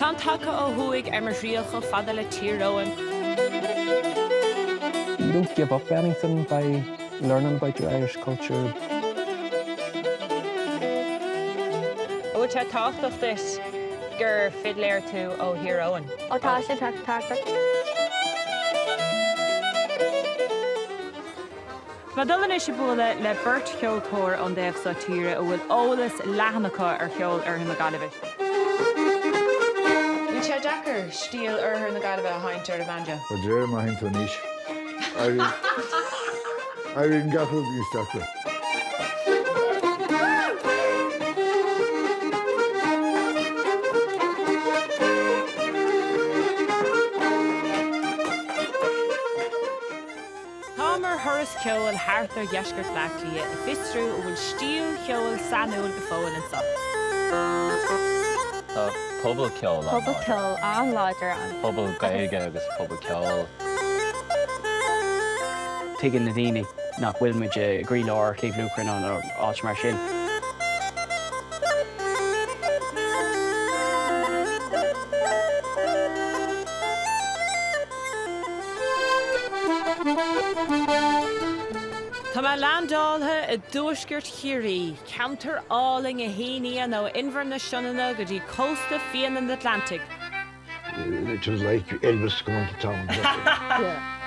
Táim tagtha ó thuaidh ar mo thriall chomh fada le Tír Eoghain. You don't give up anything by learning about your Irish culture. An bhfuil sé tábhachtach duit gur fidléir tú ó Thír Eoghain? Ó tá sé tábhachtach. Tá mé ag dul anois ag bualadh le beirt cheoltóir ón dtaobh seo tíre a bhfuil eolas leathan acu ar cheol Oirthear na Gaillimhe. Bhfuil sé deacair stíl Oirthear na Gaillimhe a sheinnt ar an bhanjo? Bhuel, de réir mar a théann tú in aois, éiríonn gach rud níos deacra. Táim ar thuras ceoil thart ar dheisceart Bhaile Átha Cliath ag fiosrú an bhfuil stíl cheoil sainiúil go fóill anseo. Tá pobal ceoil an-láidir. Pobal ceoil an-láidir ann. Pobal Gaeilge agus pobal ceoil. Tuigeann na daoine nach bhfuil muid i gcroílár Shliabh Luachra nó áit mar sin. Tá mé leaindeáltha i dtuaisceart Chiarraí, ceantar álainn a shíníonn ó Inbhear na Sionainne go dtí cósta fiáin an Atlantaigh. It was like Elvis coming to town.